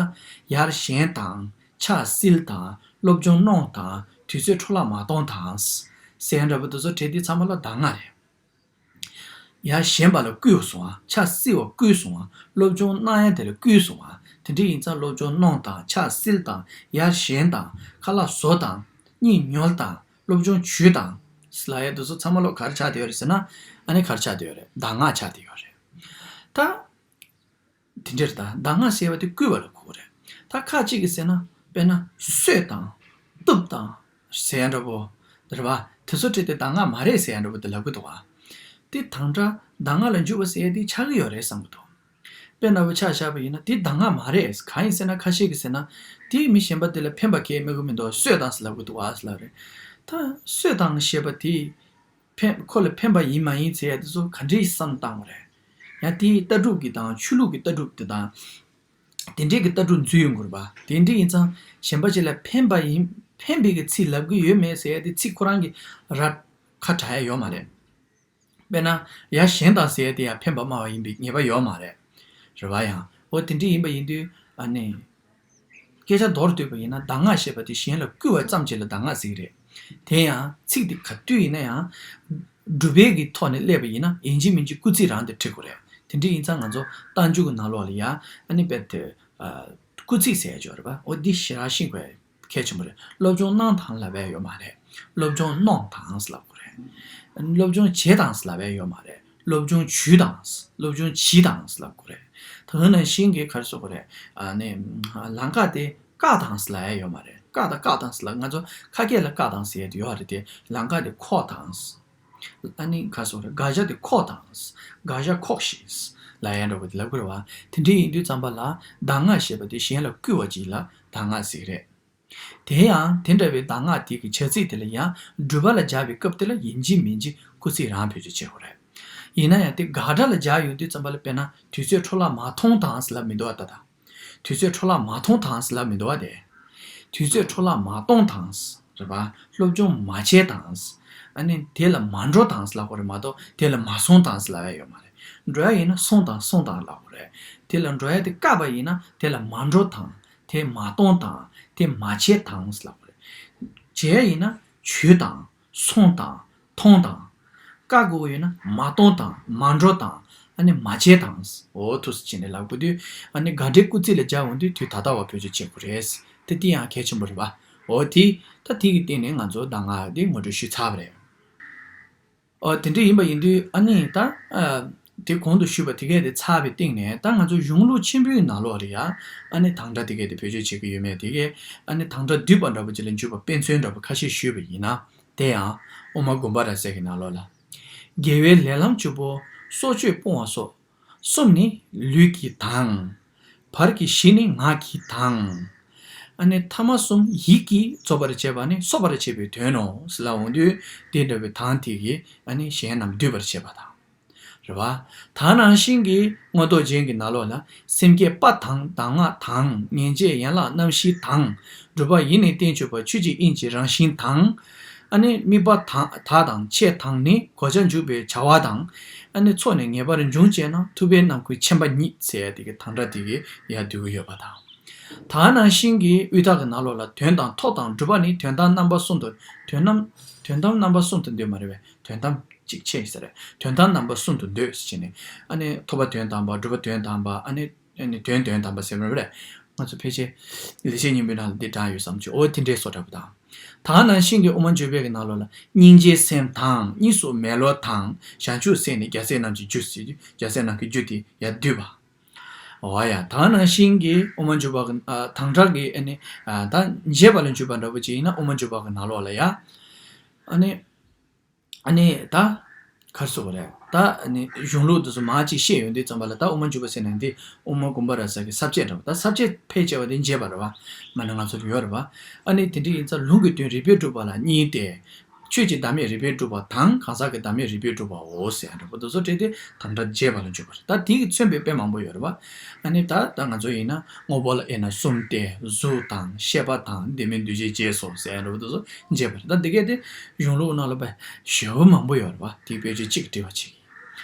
ཡར་ཞེན་དང་། ཕྱག་བསིལ་དང་། སློབ་སྦྱོང་གནོང་དང་། དུས་ཚོད་འཕྲོ་བརླག་མ་གཏོང་དང་། ཟེར་འདྲ་པོ་དེ་ཚོ་བྲིས་དེ་ཚང་མ་ལ་གདམས་ངག་རེད། ཡར་ཞེན་པ་ལ་བསྐུལ་སོང་ང་། ཕྱག་བསིལ་བ་བསྐུལ་སོང་ང་། སློབ་སྦྱོང་གནང་ཡ་དེ་ལ་བསྐུལ་སོང་ང་། དེ་འདྲ་ཡིན་ཙང་སློབ་སྦྱོང་གནོང་དང་། ཕྱག་བསིལ་དང་། ཡར་ཞེན་དང་། ཁ་ལག་བཟོ་དང་། གཉིད་ཉལ་དང་། སློབ་སྦྱོང་བྱོས་དང་། ལབ་ཡ་དེ་ཚོ་ཚང་མ་ལོ་ག་རེ་ཆགས་བསྡད་ཡོད་རེད་ཟེར་ན། ཨ་ནི་ག་རེ་ཆགས་བསྡད་ཡོད་རེད། གདམས་ངག་ཆགས་བསྡད་ཡོད་རེད། ད། དེ་འདྲ་རེད། ད་གདམས་ངག་ཟེར་བ་དེ་བསྐུལ་བ་ལ་གོ་གི་རེད། ད་ཁ་ཅིག་གིས་ཟེར་ན། དཔེར་ན་གསོད་དང་། གཏུབ་དང་། ཟེར་ཡ་འདྲ་པོ། རེད་བ། དེ་ཚོ་བྲིས་ཏེ་གདམས་ངག་མ་རེད་ཟེར་ཡ་འདྲ་པོ་དེ་ལབ་གི་འདུག་བ། དེ་དང་སྒྲ་གདམས་ངག་ལ་འཇུག་པ་ཟེར་ཡ་དེ་ཆགས་ཀྱི་ཡོད་རེད་བསམ་གི་འདུག་དཔེར་ན་བོ་ཆ་བཞག་པ་ཡིན་ན་དེ་གདམས་ངག་མ་རེད། གང་ཡིན་ཟེར་ན་ཁ་ཤས་ཀྱིས་ཟེར་ན། དེས་མི་གཞན་པ་དེ་ལ་ཕན་པ་གང་ཡང་སྨོས་ཀྱི་མི་འདུག་གསོད་དང་ཟེར་ལབ་ཀྱི་འདུག་བ་ཟེར་ལབ་རེད། ད་གསོད་དང་ཞེས་པ་དེས་ཕན་ཁོ་ལ་ཕན་པ་ཡིན་མ་ཡིན་ཟེར་ཡ་དེ་ཚོ་ག་འདྲའི་བསམ་བཏང་བ་རེད། ཡང་དེའི་ལྟ་གྲུབ་ཀྱི་དང་ཆོས་ལུགས་ཀྱི་ལྟ་གྲུབ་དེ་དང་། དེ་འདྲའི་གི་ལྟ་གྲུབ་འཛུལ་ཡོང་གི་རེད་པ། དེ་འདྲ་ཡིན་ཙང་གཞན་པ་ཅིག་ལ་ཕན་པ་ཡིན་ཕན་པའི་གི་ཚིག་ལབ་ཀྱི་ཡོད་མེད་ཟེར་ཡ་དེ་ཚིག་ཁོ་རང་གི་ར་ཁ་གྲག་ཡ་ཡོད་མ་རེད། དཔེར་ན་ཡར་ཞེན་དང་ཟེར་ཡ་དེ་ཡང་ཕན་པ་སྨྲ་བ་ཡིན་པའི་ངེས་པ་ཡོད་མ་རེད། རེད་བ། ཡང་འོ་དེ་འདྲ་ཡིན་པ་ཡིན་དུས་ཨ་ནི། སྐད་ཆ་མདོར་བསྡུས་པ་ཡིན་ན་གདམས་ངག་ཞེས་པ་དེ་གཞན་ལ་བསྐུལ་བ་ཙམ་ཅིག་ལ་གདམས་ངག་ཟེར་གི་རེད། དེ་ཡང་ཚིག་དེ་ག་དུས་ཡིན་ན་ཡང་། སྒྲུབ་པའི་གི་ཐོག་ནས་སླེབས་པ་ཡིན་ན་ཡིན་གཅིག་མིན་གཅིག་སྐུལ་ཚིག་རང་དེ་འབྲི་དགོས་རེད། དེ་འདྲ་ཡིན་ཙང་ང་ཚོ་རྟགས་འཇུག་གི་ནང་ལོགས་ལ་ཡང་ཨ་ནི་དཔེ་དེ། སྐུལ་ཚིག་ཟེར་ཡ་ཅིག་ཡོད་རེད་པ། འོ་འདི་ཞེ་དྲག་ཤེས་དགོས་གལ་ཆེན་པོ་རེད། སློབ་སྦྱོང་གནང་དང་ལབ་ཡ་ཡོད་མ་རེད། སློབ་སྦྱོང་གནོང་དང་ལབ་དགོས་རེད། སློབ་སྦྱོང་བྱེད་དང་ལབ་ཡ་ཡོད་མ་རེད། སློབ་སྦྱོང་ཞུས་དང་། སློབ་སྦྱོང་གྱིས་དང་ལབ་དགོས་རེད། ད་ག་ནང་བཞིན་གྱི་ག་རེ་ཟེར་དགོས་རེད། ཨ་ནི། ལམ་ཀ་དེ་བཀག་དང་ལབ་ཡ་ཡོད་མ་རེད། བཀག་དང་བཀག་དང་ལབ། ང་ཚོ་ཁ་སྐད་ལ་བཀག་དང་ཟེར་ཡ་དེ་ཡོད་རེད་དེ། ལམ་ཀ་དེ་ཁོག་དང་། ཨ་ནི་ག་རེ་ཟེར་དགོས་རེད། དགག་བྱ་དེ་ཁོག་དང་། དགག་བྱ་ཁོག་ཤིག་ལབ་ཡ་འདྲ་པོ་དེ་ལབ་དགོས་རེད་བ། དེ་འདྲ་ཡིན་དུས་ཙམ་པ་ལ་གདམས་ངག་ཞེས་པ་དེ་གཞན་ལ་བསྐུལ་བ་ཅིག་ལ་གདམས་ངག་ཟེར་གི་རེད། དེ་ཡང་དེ་འདྲ་བའི་གདམས་ངག་དེ་གི་བྱ་ཚིག་དེ་ལ་ཡང་སྒྲུབ་པ་ལ་སྦྱར་བའི་སྐབས་དེ་ལ་ཡིན་གཅིག་མིན་གཅིག་སྐུལ་ཚིག་རང་བེད་སྤྱོད་བྱེད་དགོས་རེད། ཡིན་ན་ཡང་དེ་དགག་སྒྲ་ལ་སྦྱར་ཡོང་དུས་ཙམ་པ་ལ་དཔེར་ན་དུས་ཚོད་འཕྲོ་བརླག་མ་གཏོང་དང་ཟེར་ལབ་མི་འདུག་བ། ད་ལྟ་དུས་ཚོད་འཕྲོ་བརླག་མ་གཏོང་དང་ཟེར་ལབ་མི་འདུག་བ། དེ་དུས་ཚོད་འཕྲོ་བརླག་མ་གཏོང་དང་རེད་པ། སློབ་སྦྱོང་མ་བྱེད་དང་། ཨ་ནི་དེ་ལ་མ་འགྲོ་དང་ཟེར་ལབ་དགོས་རེད་མ་གཏོགས་དེ་ལ་མ་སོང་དང་ཟེར་ལབ་ཡ་ཡོད་མ་རེད། འགྲོ་ཡ་ཡིན་ན་སོང་དང་སོང་དང་ལབ་དགོས་རེད། དེ་ལ་འགྲོ་ཡ་དེ་བཀག་པ་ཡིན་ན་དེ་ལ་མ་འགྲོ་དང་། དེ་མ་གཏོང་དང་། དེ་མ་བྱེད་དང་ལབ་དགོས་རེད། བྱེད་ཡ་ཡིན་ན་བྱོས་དང་། སོང་དང་། མཐོང་དང་། བཀག་དགོས་ཀྱི་ཡོད་ན་མ་གཏོང་དང་། མ་འགྲོ་དང་། ཨ་ནི་མ་བྱེད་དང་། འོ་ཐུགས་སུ་ཆེ་ནས་ལབ་དགོས་དུས་ཨ་ནི་དགག་སྒྲའི་སྐུལ་ཚིག་ལ་སྦྱར་འོང་དུས་དུས་ད་ལྟ་བ་བེད་སྤྱོད་བྱེད་དགོས་རེད། དེ་དེ་ཡང་གལ་ཆེན་པོ་རེད་པ། འོ་དེ་ད་དེ་གི་སྟེང་ནས་ང་ཚོ་གདམས་ངག་དེ་ངོ་སྤྲོད་ཞུས་ཚར་བ་རེད། ཨོ་དེ་འདྲ་ཡིན་པ་ཡིན་དུས་ཨ་ནི་ད་ཨ་དེ་གོང་དུ་ཞུས་པ་དེ་གས་དེ་ཚར་བའི་སྟེང་ནས་ད་ང་ཚོ་གཞུང་ལུགས་ཆེན་པོའི་ནང་ལོགས་ལ་ཡ་ཨ་ནི་དང་སྒྲ་དེ་གས་དེ་བེད་སྤྱོད་བྱེད་ཀྱི་ཡོད་མེད་དེ་གས་ཨ་ནི་དང་སྒྲ་བསྡུས་པ་འདྲ་པོ་ཅིག་ལ་འཇུག་པ་དཔེ་མཚོན་འདྲ་པོ་ཁ་ཤས་ཞུས་པ་ཡིན་ན། དེ་ཡང་དབུ་མ་དགོངས་པ་རབ་གསལ་གྱི་ནང་ལོགས་ལ། དགེ་བའི་ལས་ལམ་བཅུ་པོ་སྲོག་གཅོད་སྤོང་བ་སོགས། གསུམ་ནི་ལུས་ཀྱི་དང་། བར་གྱི་བཞི་ནི་ངག་གི་དང་། ཨ་ནི་ཐ་མ་གསུམ་ཡིད་ཀྱིས་རྫོགས་པར་བྱེད་པ་ནི་གསོག་པར་བྱེད་པའི་དོན་ནོ་ཟེར་ལབ་འོང་དུས་དེ་འདྲ་བའི་དང་དེ་གིས་ཨ་ནི་གཞན་རྣམས་སྡུད་པར་བྱེད་པ་དང་། རེད་བ། ད་ནང་བཞིན་གྱི་མངོན་རྟོགས་རྒྱན་གྱི་ནང་ལོགས་ལ་སེམས་བསྐྱེད་པ་དང་གདམས་ངག་དང་ངེས་འབྱེད་ཡན་ལག་རྣམ་བཞི་དང་། སྒྲུབ་པ་ཡེ་ནས་བསྟན་བཅོས་པ་ཆོས་ཀྱི་དབྱིངས་ཀྱི་རང་བཞིན་དང་། ཨ་ནི་དམིགས་པ་དང་དག་དང་ཆེད་དང་ནི་གོ་ཆ་འཇུག་པའི་བྱ་བ་དང་། ཨ་ནི་ཚོགས་ནི་ངེས་པར་འབྱུང་བྱེད་ན་ཐུབ་པའི་རྣམ་ཀུན་མཁྱེན་པ་ཉིད་ཟེར་ཡ་དེ་གི་དང་སྒྲ་དེ་གི་ཡར་བསྡུ་གི་ཡོད་པ་དང་། ད་ནང་བཞིན་གྱི་དབུས་མཐའ་གི་ནང་ལོགས་ལ་དོན་དང་ཐོབ་དང་སྒྲུབ་པ་ནི་དོན་དམ་རྣམ་པ་གསུམ་དུ་དོན་དམ་དོན་དམ་རྣམ་པ་གསུམ་དུ་འདོད་མ་རེད་པས། དོན་དམ་གཅིག་ཆད་ཟེར། དོན་དམ་རྣམ་པ་གསུམ་དུ་འདོད་ཟེར་བྱས་ནས། ཨ་ནི་ཐོབ་པ་དོན་དམ་པ། སྒྲུབ་པ་དོན་དམ་པ། ཨ་ནི་ཨ་ནི་དོན་དོན་དམ་པ་ཟེར་བ་རེད། ང་ཚོ་ཕལ་ཆེར་ལེགས་བཤད་སྙིང་པོའི་ནང་ལ་འདི་དྲངས་ཡོད་བསམ་བྱུང་། འོ་དེ་འདྲའི་བཟོ་འདྲ་པོ་དང་ ད་ག་ནང་བཞིན་གྱི་དབུ་མ་འཇུག་པའི་གི་ནང་ལོགས་ལ། སྙིང་རྗེའི་སེམས་དང་གཉིས་སུ་མེད་བློ་དང་། བྱང་ཆུབ་སེམས་ནི་རྒྱལ་སྲས་རྣམས་ཀྱི་རྒྱུ་ཟེར་དུས། རྒྱལ་སྲས་རྣམས་ཀྱི་རྒྱུ་དེ་ཡར་བསྡུས་པ། འོ་ཡ། ད་ག་ནང་བཞིན་གྱི་དབུ་མ་འཇུག་པ་གི་ཨ་དང་སྒྲ་གི་ཨ་ནི་ཨ་ད་རྒྱས་པ་ལ་འཇུག་པ་འདྲ་པོ་ཅིག་ཡིན་ན། དབུ་མ་འཇུག་པ་གི་ནང་ལོགས་ལ་ཡ། ཨ་ནི་ཨ་ནི་ད་ག་རེ་ཟེར་དགོས་རེད། ད་ཨ་ནི་གཞུང་ལུགས་དེ་ཚོ་མང་ཅིག་བཤད་ཡོང་དུས་ཙམ་པ་ལ། ད་དབུ་མ་འཇུག་པ་ཟེར་ན་འདི་དབུ་མ་དགོངས་པ་རབ་གསལ་གྱི་ས་བཅད་འདྲ་པོ། ད་ས་བཅད་ཕལ་ཆེ་བ་དེ་རྒྱས་པ་རེད་པ། མ་ཎི་ང་ཚོ་ལ་ཡོད་རེད་པ། ཨ་ནི་དེ་འདྲ་ཡིན་ཙང་ལུང་གི་དོན་རིགས་པས་སྒྲུབ་པ་ལ་གཉིས་ཏེ། ཆོས་ཀྱི་བདག་མེད་རིགས་པས་སྒྲུབ་པ་དང་། གང་ཟག་གི་བདག་མེད་རིགས་པས་སྒྲུབ་པའོ་ཟེར་ཡ་འདྲ་པོ་དེ་ཚོ་བྲིས་ཏེ་དང་སྒྲ་རྒྱས་པ་ལ་འཇུག་པ་རེད། ད་དེ་གིས་མཚོན་པའི་དཔེ་མང་པོ་ཡོད་རེད་པ། ཨ་ནི་ད་ལྟ་ང་ཚོ་ཡིན་ན་དངོས་པོ་ལ་དབྱེ་ན་གསུམ་སྟེ། གཟུགས་དང་ཤེས་པ་དང་། དེ་མིན་འདུ་བྱེད་བཅས་སོ་ཟེར་ཡ་འདྲ་པོ་དེ་ཚོ་རྒྱས་པ་རེད། ད་འདི་གས་དེ་གཞུང་ལུགས་ནང་ལ་དཔེ་ཞེ་པོ་མང་པོ་ཡོད་རེད་པ། དེ་དཔེ་ཆ་གཅིག་འབྲི་བ་གཅིག་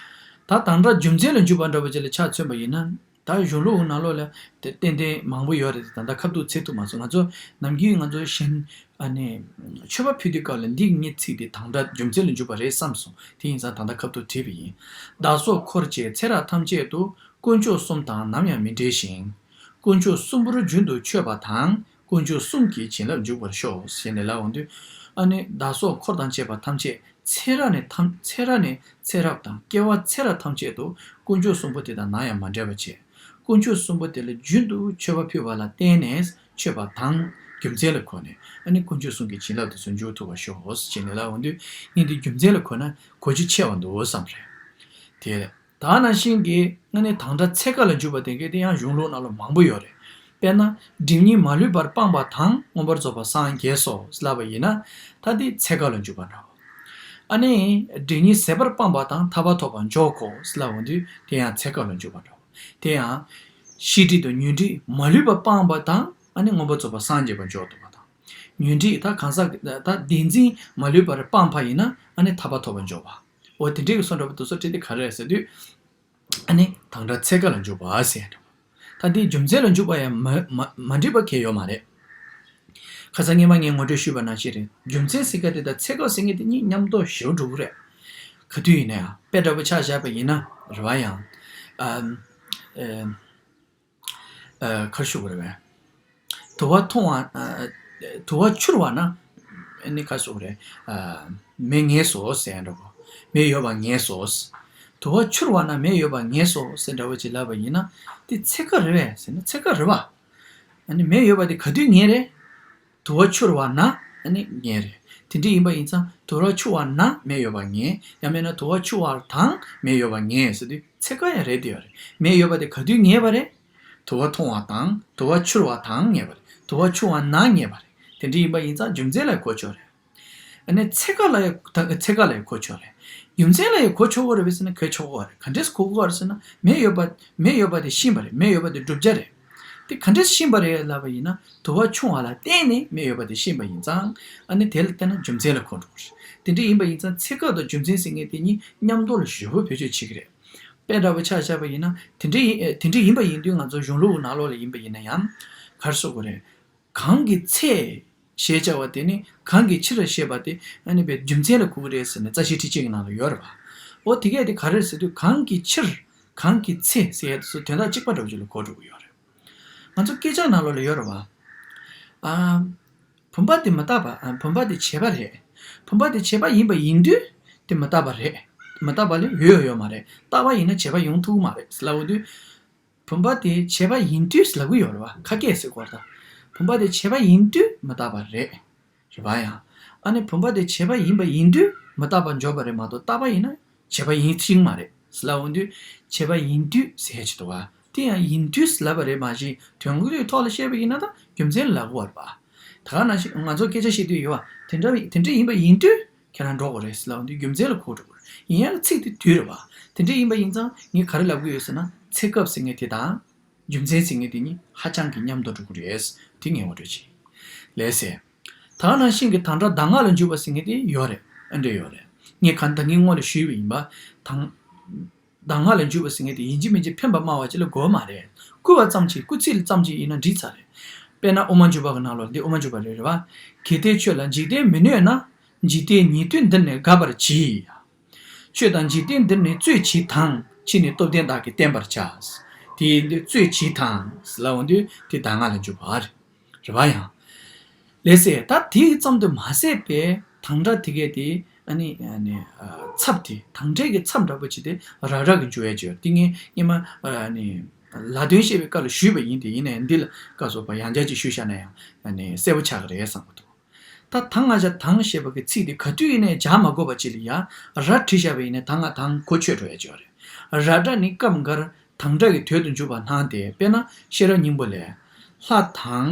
ད་དང་སྒྲ་རྒྱུ་མཚན་ལ་འཇུག་པ་འདྲ་པོ་ཅིག་ལ་ཆ་མཚོན་པ་ཡིན་ན། ད་གཞུང་ལུགས་ནང་ལོགས་ལ་དེ་ཏན་ཏན་མང་པོ་ཡོད་རེད་དེ། ད་ལྟ་ཁ་ཐུག་འཚོལ་ཐུབ་མ་སོང་། ང་ཚོ་ནམ་རྒྱུན་ང་ཚོ་གཞན་ཨ་ནི་མཆོད་པ་ཕུལ་དུས་སྐབས་ལ་འདི་གཉིས་ཚིག་དེ་དང་སྒྲ་རྒྱུ་མཚན་ལ་འཇུག་པ་རེད་བསམ་སོང་། དེ་ཡིན་ཙང་ད་ལྟ་ཁ་ཐུག་བྲིས་པ་ཡིན། བདག་སོགས་འཁོར་བཅས་ཚེ་རབས་ཐམས་ཅད་དུ། དཀོན་མཆོག་གསུམ་དང་ནམ་ཡང་མི་འབྲལ་ཞིང་། དཀོན་མཆོག་གསུམ་པོར་རྒྱུན་དུ་མཆོད་པ་དང་། དཀོན་མཆོག་གསུམ་གྱི་བྱིན་རླབས་འཇུག་པར་ཤོག་ཞེས་ནས་ལབ་འོང་དུས། ཨ་ནི་བདག་སོགས་འཁོར་དང་བཅས་པ་ཐམས་ཅད། ཚེ་རབས་ནས་ཐམས་ཚེ་རབས་ནས་ཚེ་རབས་དང་སྐྱེ་བ་ཚེ་རབས་ཐམས་ཅད་དུ་དཀོན་མཆོག་གསུམ་པོ་དེ་དང་ནམ་ཡང་མ་འབྲལ་བར་བྱས། དཀོན་མཆོག་གསུམ་པོ་དེ་ལ་རྒྱུན་དུ་མཆོད་པ་ཕུལ་བ་ལ་བརྟེན་ནས་མཆོད་པ་དང་རྒྱུ་མཚན་ལ་གོ་ནས། ཨ་ནི་དཀོན་མཆོག་གསུམ་གྱི་བྱིན་རླབས་དེ་ཚོ་འཇུག་ཐུབ་པར་ཤོག་ཞེས་ནས་ལབ་འོང་དུས། ངས་འདི་རྒྱུ་མཚན་ལ་གོ་ན་གོ་རྒྱུ་ཆེ་བ་འདུག་བསམ་རེད། དེ་ད་ག་ནང་བཞིན་གྱི་ཨ་ནི་དང་སྒྲ་ཚེ་སྐབས་ལ་འཇུག་པ་དེ་གས་དེ་ཡང་གཞུང་ལུགས་ནང་ལ་མང་པོ་ཡོད་རེད། དཔེར་ན། སྒྲིབ་གཉིས་མ་ལུས་པར་སྤངས་པ་དང་། མངོན་པར་རྫོགས་པར་སངས་རྒྱས་སོ་ལབ་པ་ཡིན་ན། ད་དེ་ཚེ་སྐབས་ལ་འཇུག་པ་འདྲ་བོ། ཨ་ནི་སྒྲིབ་གཉིས་ཟད་པར་སྤངས་པ་དང་། ཐར་པ་ཐོབ་པར་འཇོག་གོ་ལབ་འོང་དུས། དེ་ཡང་ཚེ་སྐབས་ལ་འཇུག་པ་འདྲ་བོ། དེ་ཡང་ཤེས་སྒྲིབ་དང་ཉོན་སྒྲིབ་མ་ལུས་པར་སྤངས་པ་དང་། ཨ་ནི་མངོན་པར་རྫོགས་པར་སངས་རྒྱས་པར་འཇོག་ཐུབ་པ་དང་། ཉོན་སྒྲིབ་ད་གང་ཟག་གི་ད་བདེན་འཛིན་མ་ལུས་པར་སྤངས་པ་ཡིན་ན། ཨ་ནི་ཐར་པ་ཐོབ་པར་འཇོག་པ། འོ་དེ་འདྲའི་གི་བཟོ་འདྲ་པོ་དེ་ཚོ་བྲིས་ཏེ་ག་རེ་རེད་ཟེར་དུས། ཨ་ནི་དང་སྒྲ་ཚེ་སྐབས་ལ་འཇུག་པ་ཟེར་འདྲ་པོ། ད་འདི་རྒྱུ་མཚན་ལ་འཇུག་པ་ཡང་མ་མ་མ་འགྲིག་པ་གང་ཡང་ཡོད་མ་རེད། ཁ་སང་སྔོན་མ་ངས་ངོ་སྤྲོད་ཞུས་པ་ནང་བཞིན་རེད། རྒྱུ་མཚན་ཟེར་མཁན་དེ་དང་ཚེ་སྐབས་ཟེར་མཁན་དེ་གཉིས་མཉམ་དུ་ཞེ་པོ་འགྲོ་གི་རེད། ག་དུས་ཡིན་ན་ཡང་དཔེ་འདྲ་པོ་ཆ་བཞག་པ་ཡིན་ན་རེད་པ། ཡང་ཨ་ཨ་ཨ་ག་རེ་ཞུ་དགོས་རེད་པས། དུ་བ་འཐུང་བ། ཨ་དུ་བ་འཆུར་བ་ན་ཨ་ནི་ག་རེ་ཞུ་དགོས་རེད། ཨ་མེ་ངེས་སོ་ཟེར་འདྲ་པོ། མེ་ཡོད་པ་ངེས་སོ། དུ་བ་འཆུར་བ་ན་མེ་ཡོད་པ་ངེས་སོ་ཟེར་འདྲ་པོ་ཅིག་ལབ་པ་ཡིན་ན། དེ་ཚེ་སྐབས་རེད་པས་ཟེར་ན་ཚེ་སྐབས་རེད་པ། ཨ་ནི་མེ་ཡོད་པ་དེ་ག་དུས་ངེས་རེད། དུ་བ་འཆུར་བ་ན་ཨ་ནི་ངེས་རེད། དེ་འདྲ་ཡིན་པ་ཡིན་ཙང་དུ་བ་འཆུ་བ་ན་མེ་ཡོད་པ་ངེས། ཡང་མིན་ན་དུ་བ་འཆུ་བ་དང་མེ་ཡོད་པ་ངེས་ཟེར་དུས་ཚེ་སྐབས་ཡང་རེད་དེ་ཡོད་རེད། མེ་ཡོད་པ་དེ་ག་དུས་ངེས་པ་རེད། དུ་བ་འཐུང་བ་དང་དུ་བ་འཆུ་བ་དང་ངེས་པ་རེད། དུ་བ་འཆུ་བ་ན་ངེས་པ་རེད། དེ་འདྲ་ཡིན་པ་ཡིན་ཙང་རྒྱུ་མཚན་ལ་གོ་ཆོག་རེད། ཨ་ནི་ཚེ་སྐབས་ལ་ཡང་ད་ཚེ་སྐབས་ལ་ཡང་གོ་ཆོག་རེད། རྒྱུ་མཚན་ལ་ཡང་གོ་ཆོག་གི་རེད་པས་ཟེར་ན་གོ་ཆོག་གི་རེད། ག་འདྲས་གོ་གི་རེད་ཟེར་ན་མེ་ཡོད་པ་མེ་ཡོད་པ་དེ་ཤེས་པ་རེད། མེ་ཡོད་པ་དེ་བསྒྲུབ་བྱ་རེད། དེ་ག་འདྲས་ཤེས་པ་རེད་ལབ་པ་ཡིན་ན་དུ་བ་འཆུ་བ་ལ་བརྟེན་ནས་མེ་ཡོད་པ་དེ་ཤེས་པ་ཡིན་ཙང་། ཨ་ནི་དེ་ལ་བརྟེན་ན་རྒྱུ་མཚན་ལ་གོ་འགྲོ་གི་རེད། དེ་འདྲ་ཡིན་པ་ཡིན་ཙང་ཚེ་སྐབས་དང་རྒྱུ་མཚན་ཟེར་མཁན་དེ་གཉིས་མཉམ་དུ་ལ་ཞེ་པོ་བེད་སྤྱོད་བྱེད་ཀྱི་རེད། དཔེ་འདྲ་པོ་ཆ་བཞག་པ་ཡིན་ན་དེ་འདྲ་ཡིན་དེ་འདྲ་ཡིན་པ་ཡིན་དུས་ང་ཚོ་གཞུང་ལུགས་ནང་ལོགས་ལ་ཡིན་པ་ཡིན་ན་ཡང་ག་རེ་ཟེར་དགོས་རེད། གང་གི་ཚེ་ཞེས་བྱ་བ་དེ་ནི་གང་གི་ཕྱིར་ཞེས་པ་དེ་ཨ་ནི་བའི་རྒྱུ་མཚན་ལ་གོ་གི་རེད་ཟེར་ནས་རྩ་ཤེ་ཁྲིད་ཅིག་གི་ནང་ལ་ཡོད་རེད་པ། འོ་དེ་གས་དེ་ག་རེ་ཟེར་དུས་གང་གི་ཕྱིར་གང་གི་ཚེ་ཟེར་ཡ་དེ་ཚོ་དོན་དག་གཅིག་པ་འདྲ་བོ་ཅིག་ལ་གོ་འགྲོ་གི་ཡོད་རེད། ང་ཚོ་སྐད་ཆ་ནང་ལོགས་ལ་ཡོད་རེད་པ། ཨ། བུམ་པ་དེ་མི་རྟག་པ། ཨ། བུམ་པ་དེ་བྱས་པ་རེད། བུམ་པ་དེ་བྱས་པ་ཡིན་པ་ཡིན་དུས་དེ་མི་རྟག་པ་རེད། མི་རྟག་པ་ལས་ཡོད་ཡོད་མ་རེད། རྟག་པ་ཡིན་ན་བྱས་པ་ཡོང་ཐུབ་ཀྱི་མ་རེད་ལབ་འོང་དུས། བུམ་པ་དེ་བྱས་པ་ཡིན་དུས་ལབ་ཀྱི་ཡོད་རེད་པ། ཁ་སྐད་ཟེར་དགོས་རེད་ད། བུམ་པ་དེ་བྱས་པ་ཡིན་དུས་མི་རྟག་པ་རེད། རེད་པ། ཡང་ཨ་ནི་བུམ་པ་དེ་བྱས་པ་ཡིན་པ་ཡིན་དུས་མི་རྟག་པར་འཇོག་པ་རེད་མ་གཏོགས་རྟག་པ་ཡིན་ན་བྱས་པ་ཡིན་ཐུབ་ཀྱི་མ་རེད་ལབ་འོང་དུས། བྱས་པ་ཡིན་དུས་ཟེར་ཡ་ཅིག་འདུག་པ། དེ་ཡང་ཡིན་དུས་ལབ་པ་རེད་མ་གཞི་དོན་དངོས་ཀྱི་ཐོག་ལ་བཤད་པ་ཡིན་ན་ད་རྒྱུ་མཚན་ལབ་དགོས་རེད་པ། ད་ག་ནང་བཞིན་ང་ཚོ་སྐད་ཆ་བཤད་དུས་ཡོད་པ། དེ་འདྲ་དེ་འདྲ་ཡིན་པ་ཡིན་དུས། ཁྱེད་རང་འགྲོ་དགོས་རེད་ཟེར་ལབ་འོང་དུས་རྒྱུ་མཚན་ལ་གོ་འགྲོ་དགོས་རེད། ཡིན་ཡང་ཚིག་དེ་བསྡུས་རེད་པ། དེ་འདྲ་ཡིན་པ་ཡིན་ཙང་ངས་ག་རེ་ལབ་ཀྱི་ཡོད་ཟེར་ན་ཚེ་སྐབས་ཟེར་མཁན་དེ་དང་། རྒྱུ་མཚན་ཟེར་མཁན་དེ་གཉིས་ཧ་ཅང་གི་མཉམ་དུ་འགྲོ་གི་རེད། དེ་ངས་ངོ་སྤྲོད་བྱས། ལགས་སེ། ད་ག་ནང་བཞིན་གྱི་དང་སྒྲ་གདམས་ངག་ལ་འཇུག་པ་ཟེར་མཁན་དེ་ཡོད་རེད། ཨ་འདྲ་ཡོད་རེད། ངས་གང་ད་གིན་སྔོན་ལ་ཞུས་པ་ཡིན་པ། དང་། གདམས་ངག་ལ་འཇུག་པ་ཟེར་མཁན་དེ་ཡིན་གཅིག་མིན་གཅིག་འཕེན་པ་སྨྲ་བ་ཅིག་ལ་དགོས་མ་རེད། བསྐུལ་བ་ཙམ་གྱིས་བསྐུལ་ཚིག་ཙམ་གྱིས་ཡིན་ན་འགྲིག་ཚར་རེད། དཔེར་ན་དབུ་མ་འཇུག་པ་གི་ནང་ལོགས་འདི་དབུ་མ་འཇུག་པ་རེད་རེད་པ། གལ་ཏེ་ཁྱོད་ལ་འཇིག་རྟེན་མི་གནོད་ན། འཇིག་རྟེན་ཉིད་དུ་འདིར་ནི་དགའ་བར་གྱིས། ཁྱོད་དང་འཇིག་རྟེན་འདིར་ནི་རྩོད་གྱིས་དང་། ཕྱིས་ནས་སྟོབས་ལྡན་བདག་གིས་བསྟན་པར་བྱ། དེ་ཡིན་དུས་རྩོད་གྱིས་དང་ལབ་འོང་དུས་དེ་གདམས་ངག་ལ་འཇུག་པ་རེད། རེད་པ། ཡང་ ལགས་སེ། ད་དེ་ཙམ་དུ་མ་ཟད་པའི་དང་སྒྲ་དེ་གས་དེ་ཨ་ནི་ཨ་ནི་ཨ་ཚབ་དེ་དང་སྒྲའི་གི་ཚབ་འདྲ་པོ་ཅིག་དེ་ར་སྒྲ་གི་འཇུག་ཡས་ཅིག་ཡོད། དེ་ངས་སྔོན་མ་ཨ་ནི་ལ་དོན་བཤད་པའི་སྐབས་ལ་ཞུས་པ་ཡིན། དེ་ཡིན་ནའི་འདི་ལ་སྐབས་སུ་བབ་ཡང་བསྐྱར་ཅིག་ཞུས་བཞག་ན་ཡང་ཨ་ནི་གསལ་པོ་ཆགས་ཀྱི་རེད་བསམ་གྱི་འདུག་ད་ད་སྔ་ཆ་དང་ཞེས་པ་གི་ཚིག་དེ་ག་དུས་ཡིན་ནའི་སྦྱར་མ་དགོས་པ་ཅིག་ལ་ཡང་ར་བྲིས་བཞག་པ་ཡིན་ནའི་ད་སྔ་དང་གོ་ཆོད་འགྲོ་ཡས་ཅིག་ཡོད་རེད། ར་སྒྲ་ནི་སྐབས་འགར་དང་སྒྲ་གི་དོད་དུ་འཇུག་པ་སྣང་སྟེ། དཔེར་ན་ཤེས་རབ་སྙིང་པོ་ལས། ལྷ་དང་།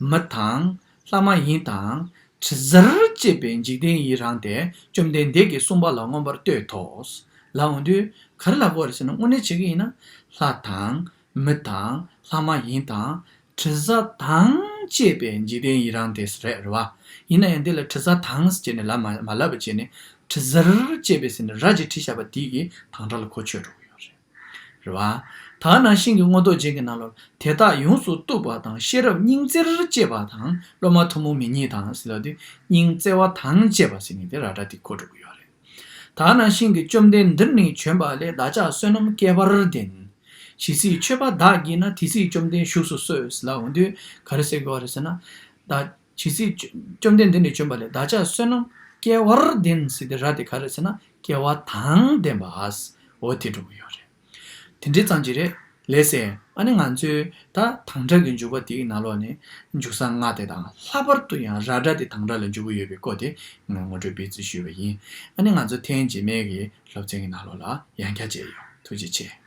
མི་དང་། ལྷ་མ་ཡིན་དང་། དྲི་ཟར་བཅས་པའི་འཇིག་རྟེན་ཡི་རངས་ཏེ། བཅོམ་ལྡན་འདས་ཀྱིས་གསུངས་པ་ལ་མངོན་པར་བསྟོད་དོ། ལབ་འོང་དུས་ག་རེ་ལབ་དགོས་རེད་ཟེར་ན། དངོས་གནས་བྱེད་ཀྱི་ཡིན་ན་ལྷ་དང་། མི་དང་། ལྷ་མ་ཡིན་དང་། དྲི་ཟ་དང་བཅས་པའི་འཇིག་རྟེན་ཡི་རངས་ཏེ་ཟེར་རེད་བ། ཡིན་ན་ཡང་འདི་ལ་དྲི་ཟ་དང་ཟེར་ནས་ལབ་མ་མ་ལབ་པ་བྱས་ནས་དྲི་ཟར་བཅས་པའི་ཟེར་ནས་ར་ཅིག་བྲིས་བཞག་པ་དེ་གིས་དང་སྒྲ་ལ་གོ་ཆོད་འགྲོ་གི་ཡོད་རེད། རེད་བ། ད་ནང་བཞིན་གྱི་མངོན་རྟོགས་རྒྱན་གྱི་ནང་ལོགས་དེ་དག་ཡོངས་སུ་གཏུགས་པ་དང་། ཤེས་རབ་སྙིང་བརྩེར་བཅས་པ་དང་། སློབ་མ་ཐུན་མོང་མི་གཉིས་དང་ཟེར་ལབ་དུས་སྙིང་བརྩེ་བ་དང་བཅས་པ་ཟེར་ནས་དེ་ར་སྒྲ་དེ་གོ་འགྲོ་གི་ཡོད་རེད། ད་ནང་བཞིན་གྱི་བཅོམ་ལྡན་འདིར་ནི་བྱོན་པ་ལས། བདག་ཅག་བསོད་ནམས་བསྐལ་པར་ལྡན། ཇི་སྲིད་མཆོད་པ་བདག་བགྱིས་ན། དེ་སྲིད་བཅོམ་ལྡན་བཞུགས་སུ་གསོལ་ཟེར་ལབ་འོང་དུས་ག་རེ་ཟེར་དགོས་རེད་ཟེར་ན། ད་ཇི་སྲིད་བཅོམ་ལྡན་འདིར་ནི་བྱོན་པ་ལས། བདག་ཅག་བསོད་ནམས་བསྐལ་པར་ལྡན་ཟེར་དེ་ར་དེ་ག་རེ་ཟེར་ན་བསྐལ་པ་དང་ལྡན་པ། འོ་དེ་འགྲོ་གི་ཡོད་རེད། དེ་འདྲའི་ཙམ་ཅིག་རེད། ལགས་སེ། ཨ་ནི་ང་ཚོའི་ད་དང་སྒྲ་གི་འཇུག་པ་དེའི་ནང་ལོགས་ནས་འཇུག་ས་ལྔ་དེ་དང་། ལྷག་པར་དུ་ཡང་ར་སྒྲ་དེ་དང་སྒྲ་ལ་འཇུག་གི་ཡོད་པའི་སྐོར་དེ་ངས་ངོ་སྤྲོད་སྤེལ་རྩིས་ཞུས་པ་ཡིན། ཨ་ནི་ང་ཚོ་ཐེངས་རྗེས་མའི་གི་སློབ་ཚན་གྱི་ནང་ལོགས་ལ་ཡང་བསྐྱར་མཇལ་ཡོང་། ཐུགས་རྗེ་ཆེ།